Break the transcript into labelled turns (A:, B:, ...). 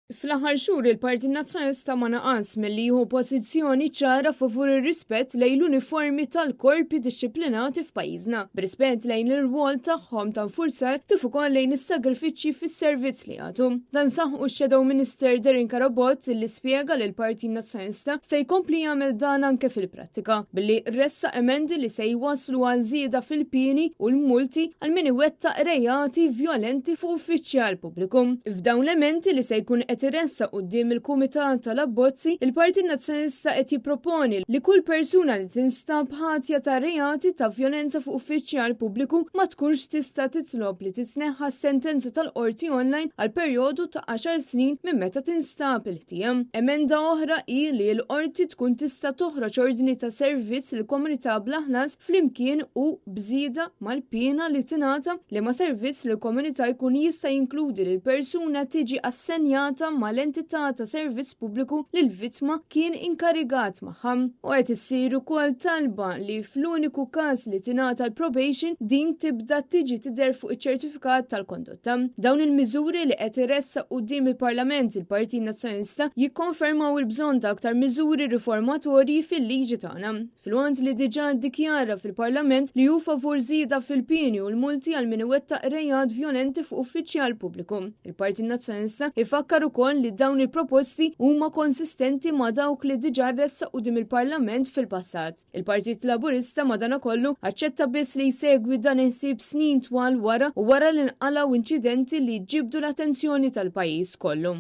A: Fl-aħħar xhur il-Partit Nazzjonalista ma naqas milli jieħu pożizzjoni ċara favur ir-rispett lejn l-uniformi tal-korpi dixxiplinati f'pajjiżna, b'rispett lejn ir-rwol tagħhom ta' nfurzar kif ukoll lejn is-sagrifiċċji fis-servizz li jagħtu. Dan saħqu x-Shadow Minister Darren Carabott li spjega li l-Partit Nazzjonalista se jkompli jagħmel dan anke fil-prattika, billi ressaq emendi li se jwasslu għal żieda fil-pieni u l-multi għal min iwettaq reati vjolenti fuq uffiċjal pubbliku. F'dawn l-emendi li se jkun qed iressaq quddiem il-Kumitat tal-Abbozzi, il-Partit Nazzjonalista qed jipproponi li kull persuna li tinstab ħatja ta' reati ta' vjolenza fuq uffiċjal pubbliku ma tkunx tista' titlob li titneħħa s-sentenza tal-qorti online għal perjodu ta' għaxar snin minn meta tinstab il-ħtija. Emenda oħra hi li l-qorti tkun tista' toħroġ ordni ta' servizz lill-komunità bla ħlas flimkien u b'żieda mal-piena li tingħata, liema servizz lill-komunità jkun jista' jinkludi li l-persuna tiġi assenjata mal-entità ta' servizz pubbliku li l-vittma kien inkarigat magħha. U qed issir ukoll talba li fl-uniku każ li tingħata l-probation din tibda tiġi tidher fuq iċ-ċertifikat tal-kondotta. Dawn il-miżuri li qed iressaq quddiem il-Parlament il-Partit Nazzjonalista jikkonfermaw il-bżonn ta' aktar miżuri riformatorji fil-liġi tagħna. Filwaqt li diġà ddikjara fil-Parlament li hu favur żieda fil-pieni u l-multi għal min iwettaq reat vjolenti fuq uffiċjal pubbliku. Il-Partit Nazzjonalista ifakkar ukoll li dawn il-proposti huma konsistenti ma' dawk li diġà ressaq quddiem il-Parlament fil-passat. Il-Partit Laburista madanakollu aċċetta biss li jsegwi dan il-ħsieb snin twal wara u wara li nqalgħu inċidenti li ġibdu l-attenzjoni tal-pajjiż kollu.